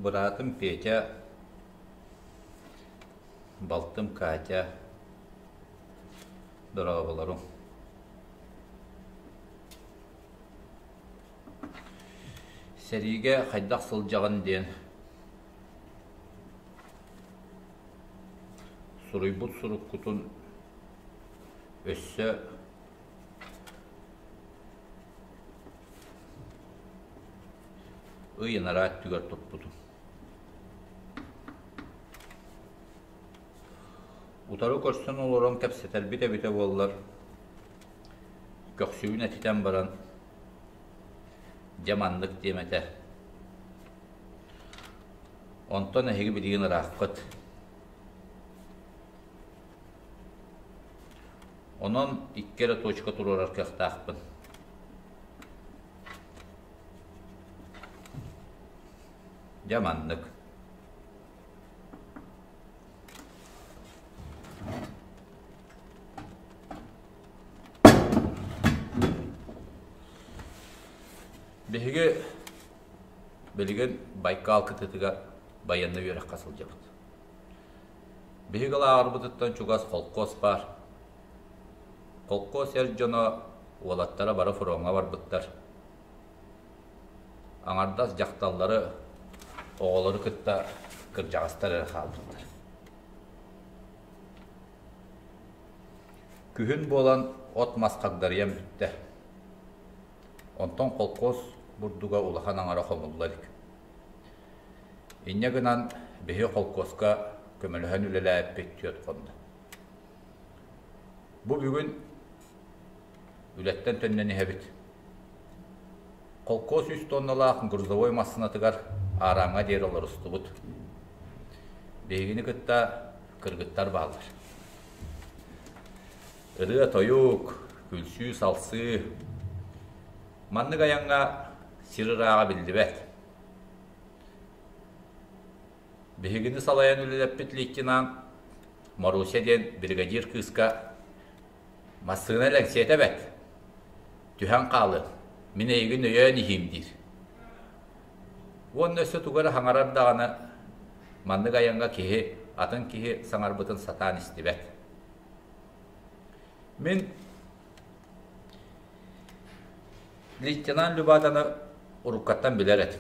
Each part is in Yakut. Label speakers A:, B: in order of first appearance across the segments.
A: Быраатым Петя, балтым Катя, дорооболоруҥ. Сэриигэ хайдах сылдьаҕын диэн суруйбут суруккутун өссө Ый анараа өттүгэр туппутум. Утары көрсөн олорон кэпсэтэрбит эбитэ буоллар, көхсүбүн этитэн баран, дьэ маннык диэм этэ. Онтон эһиги билигин ырааххыт. Онон икки эрэ точка туруорар кыахтаахпын. Дьэ маннык. Биһиги билигин Байкал кытыытыгар байыаннай үөрэххэ сылдьабыт. Биһиги лааҕырбытыттан чугас холкуос баар. Холкуос эр дьоно, уолаттара бары фроҥҥа барбыттар. Аҥардас дьахталлары, оҕолору кытта кырдьаҕастар эрэ хаалбыттар. Күһүн буолан от-мас хагдарыйан бүттэ. Онтон холкуос бурдуга улахан аҥара хомулла илик. Инньэ гынан биһи холкуоска көмөлөһөн үлэлээбиппит түөрт хонно. Бу бүгүн үлэттэн төннөн иһэбит. Холкуос үс тонналаах грузовой массыынатыгар аарааҥҥа диэри олорустубут. Биһигини кытта кыргыттар бааллар. Ырыа-тойук, күлсүү-салсыы. Маннык айаҥҥа сир ырааҕа биллибэт. Биһигини салайан үлэлэппит лейтенант Маруся диэн бригадир кыыска «Массыына лэҥсиэтэ эбэт, түһэн хаалыам, мин эйигин өйөөн иһиим» диир. Уонна өссө тугу эрэ саҥарар даҕаны, маннык айаҥҥа киһи атын киһи саҥарбытын сатаан истибэт. Мин лейтенант Любатаны уруккаттан билэр этим.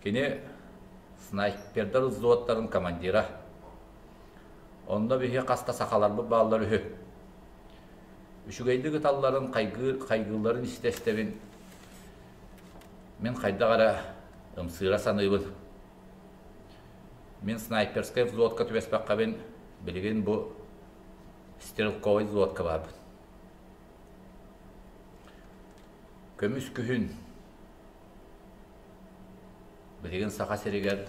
A: Кини снайпердар взводтарын командира. Онно биһи хаста сахаларбыт бааллар үһү. Үчүгэйдик ыталларын, хайгыыр, хайгыылларын истэ-истэбин мин хайдах эрэ ымсыыра саныыбын. Мин снайперскай взводка түбэспэххэбин билигин бу стрелковай взводка баарбын. Көмүс күһүн Билигин Саха сиригэр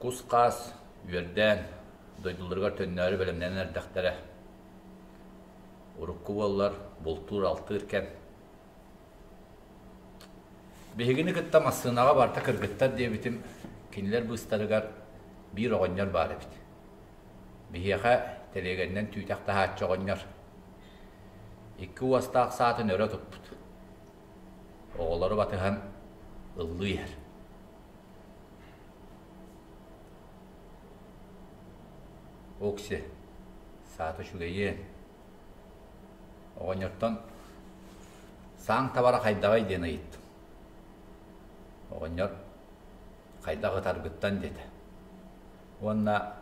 A: кус-хаас үөрдээн дойдуларыгар төннөөрү бэлэмнэнэн эрдэхтэрэ. Урукку буоллар бултуур-алтыыр кэм. Биһигини кытта массыынаҕа барыта кыргыттар диэбитим, кинилэр быыстарыгар биир оҕонньор баар эбит. Биһиэхэ тэлиэгэннэн түүтэх таһааччы оҕонньор. Икки уостаах саатын өрө туппут. Оҕолору батыһан ыллыы иһэр. Окси, саата үчүгэйиэн. Оҕонньортон сааҥ табара хайдаҕый диэн ыйыттым. Оҕонньор хайдах ытаргыттан диэтэ. Уонна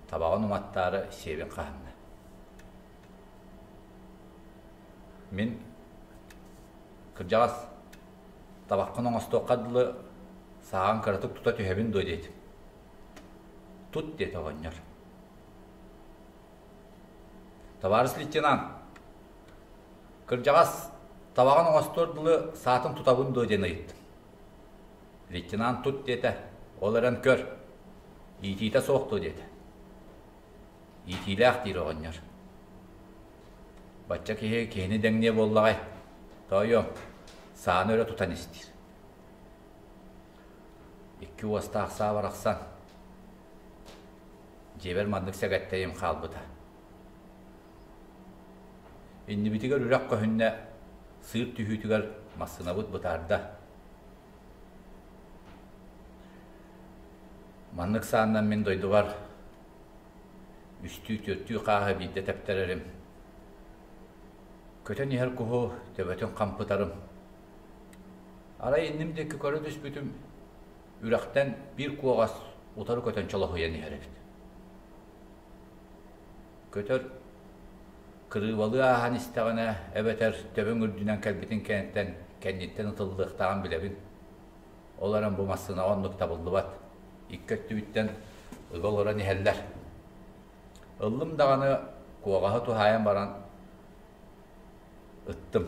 A: табаҕын уматтаары сиэбин хаһынна. Мин кырдьаҕас табаххын оҥостуохха дылы сааҕын кыратык тута түһэбин дуо диэтим. Тут диэтэ оҕонньор. Табаарыс лейтенант, кырдьаҕас табаҕын оҥостуор дылы саатын тутабын дуо диэн ыйыттым. Лейтенант тут диэтэ, ол эрэн көр, иитиитэ суох дуо диэтэ. Иитиилээх диир оҕонньор. Бачча киһи киһини дэҥниэ буоллаҕай, тоойуом, сааны өрө тутан истиир. Икки уостаах саа барахсан дьиэбэр маннык сэгэттэйим хаалбыта. Иннибитигэр үрэх көһүннэ, сыыр түһүүтүгэр массыынабыт бытаарда. Маннык сааннан мин дойдубар үстүү-түөртүү хааһы биирдэ тэптэрэрим. Көтөн иһэр куһу төбөтүн хампытарым. Арай инним диэки көрө түспүтүм, үрэхтэн биир куоҕас утары көтөн чолоһуйан иһэр эбит. Көтөр кырыыбалыы ааһан истэҕинэ эбэтэр төбөҥ үрдүнэн кэлбитин кэнниттэн кэнниттэн ытыллыахтааҕын билэбин. Ол эрэн бу массыынаҕа оннук табыллыбат. Икки өттүбүттэн ыга олорон иһэллэр. Ыллым даҕаны куоҕаһы туһаайан баран ыттым.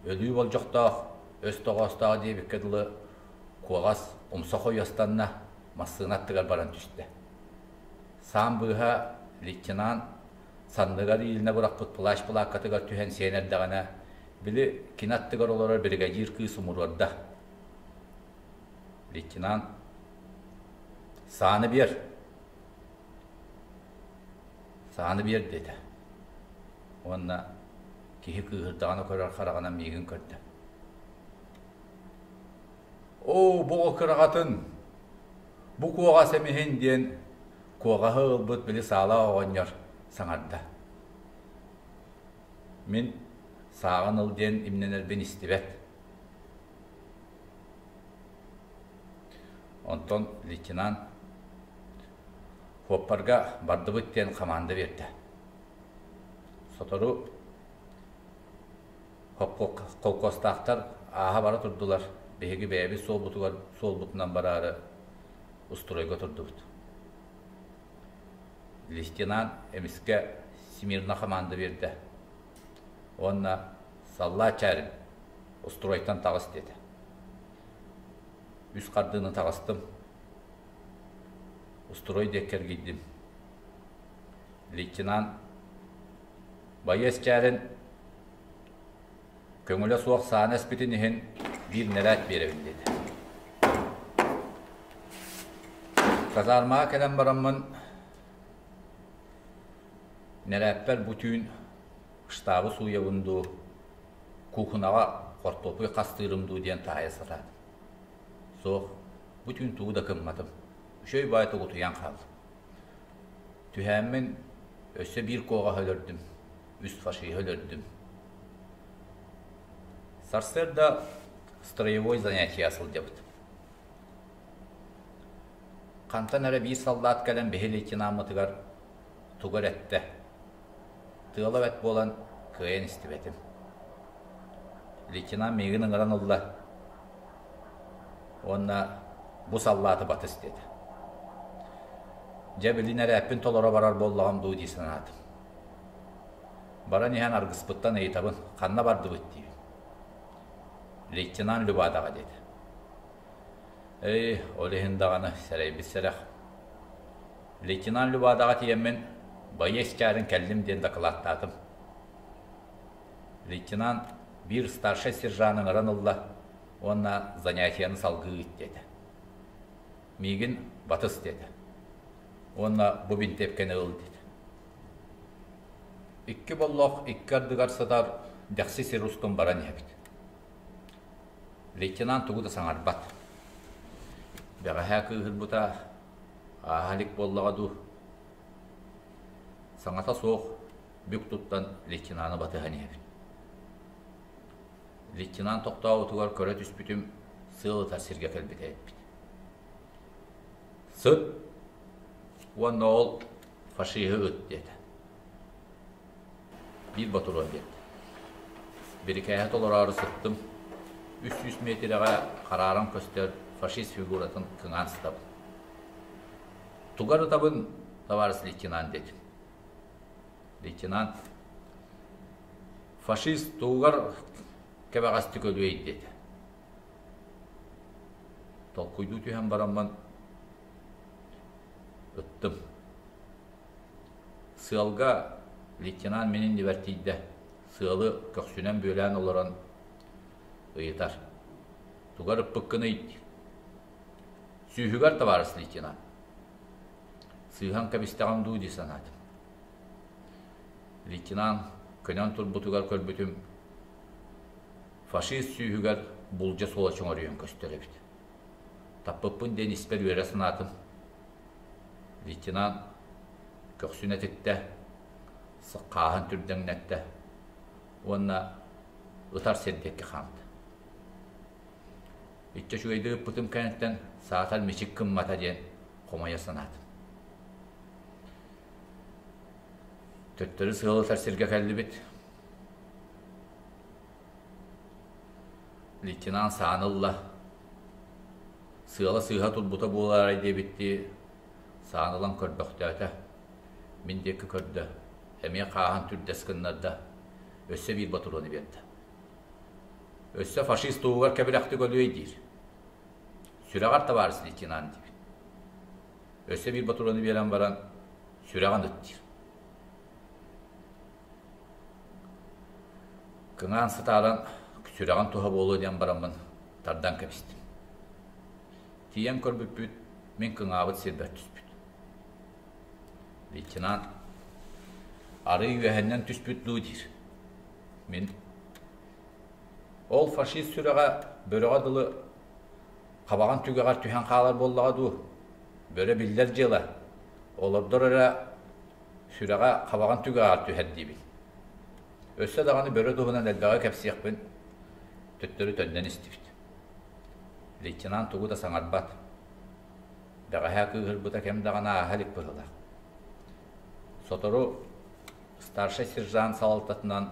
A: Өлүү болдьохтоох, өс тоҕоостоох диэбиккэ дылы куоҕас умса хойуостанна, массыына аттыгар баран түстэ. Саам быыһа лейтенант санныгар иилинэ бырахпыт плащ плакатыгар түһэн сиэн эрдэҕинэ, били кини аттыгар олорор биригэдьиир кыыс умуруорда. Лейтенант «Сааны биэр, сааны биэр» диэтэ уонна киһи кыыһырдаҕына көрөр хараҕынан миигин көрдө. «Оо, бу оҕо кыраҕатын, бу куоҕас эмиһин» диэн куоҕаһы ылбыт били саалаах оҕонньор саҥарда. Мин сааҕын ыл диэн имнэнэрбин истибэт. Онтон лейтенант «Хуоппарга бардыбыт» диэн хамаанда биэрдэ. Сотору холкуостаахтар ааһа бара турдулар, биһиги бэйэбит суолбутугар суолбутунан бараары устуруойга турдубут. Лейтенант эмискэ смирно хамаанда биэрдэ уонна «Саллаат Чээрин, устуруойтан таҕыс» диэтэ. Үс хардыыны таҕыстым, устуруой диэки эргийдим. Лейтенант байыас Чээрин көҥүлэ суох сааны эспитин иһин биир нэрээт биэрэбин диэтэ. Казармаҕа кэлэн бараммын нэрээппэр бу түүн штабы сууйабын дуу, куукунаҕа хортуоппуй хастыырым дуу диэн таайа сатаатым. Суох, бу түүн тугу да гымматым. Үчүгэй баайытык утуйан хааллым. Түһээммин өссө биир куоҕаһы өлөрдүм, үс фашиһы өлөрдүм. Сарсыарда строевой занятие сылдьабыт. Хантан эрэ биир саллаат кэлэн биһи лейтенаммытыгар тугу эрэ эттэ. Тыала бэрт буолан кыайан истибэтим. Лейтенант миигин ыҥыран ылла уонна бу саллааты батыс диэтэ. Дьэ билин эрээппин толоро барар буоллаҕым дуу дии санаатым. Баран иһэн аргыспыттан ыйытабын, ханна бардыбыт диибин. Лейтенант Любадаҕа диэтэ. Эй, ол иһин даҕаны сэрэйбит сэрэх. Лейтенант Любадаҕа тиийэммин байыас чаарын кэллим диэн дакылааттаатым. Лейтенант биир старшай сержан ыҥыран ылла уонна занятиены салгыы ыыт диэтэ. Миигин батыс диэтэ. Уонна бу бинтиэпкэни ыл диэтэ. Икки боллох икки ардыгар сытар дэхси сир устун баран иһэбит. Лейтенант тугу да саҥарбат. Бэҕэһээ кыыһырбыта ааһа илик буоллаҕа дуу. Саҥата суох бүк туттан лейтенаны батыһан иһэбин. Лейтенант тохтообутугар көрө түспүтүм сыал ытар сиргэ кэлбитэ эппит. Сыт уонна ол фашиһы ыт диэтэ. Биир ботуруон биэрдэ. Бирикээһи толороору сыттым. 300 миэтирэҕэ харааран көстөр фашист фигуратын кыҥаан сытабын. Тугар ытабын, товарищ лейтенант диэтим. Лейтенант фашист тугар кэбэҕэстик өлүөй диэтэ. Толкуйдуу түһэн бараммын ыттым. Сыалга лейтенант мин иннибэр тиийдэ, сыалы көхсүнэн бүөлээн олорон ыйытар: «Тугар ыппыккыный?» «Сүүһүгэр, табаарыс лейтенант». Сыыһан кэбистэҕим дуу дии санаатым. Лейтенант көнөн турбутугар көрбүтүм, фашист сүүһүгэр булдьа суола чөҥөрүйэн көстөр эбит. Таппыппын диэн испэр үөрэ санаатым. Лейтенант көхсүн этиттэ, хааһын түрдэҥнэттэ уонна ытар сир диэки хаамта. Иччэ үчүгэйдик ыппытым кэнниттэн саатар мичик гыммата диэн хомойо санаатым. Төттөрү сыал ытар сиргэ кэллибит. Лейтенант сааны ылла. Сыала сыыһа турбута буолаарай диэбиттии сааны ылан көрбөхтөөтө. Мин диэки көрдө. Эмиэ хааһын түрдэс гыннарда. Өссө биир ботуруону биэрдэ. Өссө фашист туһугар кэбирэхтик өлүөй диир. Сүрэҕэр табаарыс лейтенант диибин. Өссө биир ботуруону биэрэн баран сүрэҕин ыт диир. Кыҥаан сытааран сүрэҕин туһа буолуо диэн бараммын тардан кэбистим. Тиийэн көрбүппүт мин кыҥаабыт сирбэр түспүт. Лейтенант арыы үөһэннэн түспүт дуу диир. Мин ол фашист сүрэҕэ бөрөҕө дылы хабаҕын түгэҕэр түһэн хаалар буоллаҕа дуу? Бөрө биллэр дьыала. Олордор эрэ сүрэҕэ хабаҕын түгэҕэр түһэр диибин. Өссө даҕаны бөрө туһунан элбэҕи кэпсиэхпин төттөрү төннөн истибит. Лейтенант тугу да саҥарбат. Бэҕэһээ кыыһырбыта кэм даҕаны ааһа илик быһыылаах. Сотору старшай сержант салалтатынан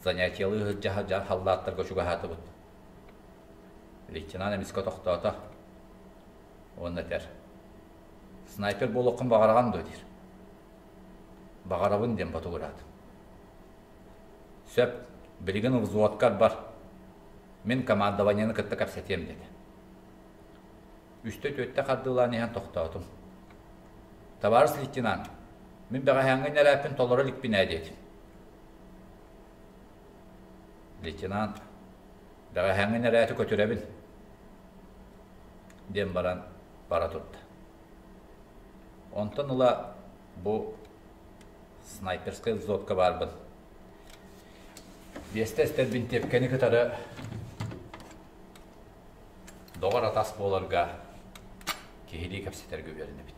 A: занятиелыы сылдьа халлааттарга чугаһаатыбыт. Лейтенант эмискэ тохтоото уонна этэр: «Снайпер буолуоххун баҕараҕын дуо?» диир. «Баҕарабын» диэн ботугураатым. «Сөп, билигин взводкар бар. Мин командованиены кытта кэпсэтиэм» диэтэ. Үстэ-түөртэ хардыылаан иһэн тохтоотум. «Табаарыс лейтенант, мин бэҕэһээҥҥи нэрээппин толоро иликпин ээ» диэтим. Лейтенант «Бэҕэһээҥҥи нэрээти көтүрэбин» диэн баран бара турда. Онтон ыла бу снайперскай взводка баарбын. Биэстэ эстэр бинтиэпкэни кытары доҕор-атас буоларга киһилии кэпсэтэргэ үөрэнэбит.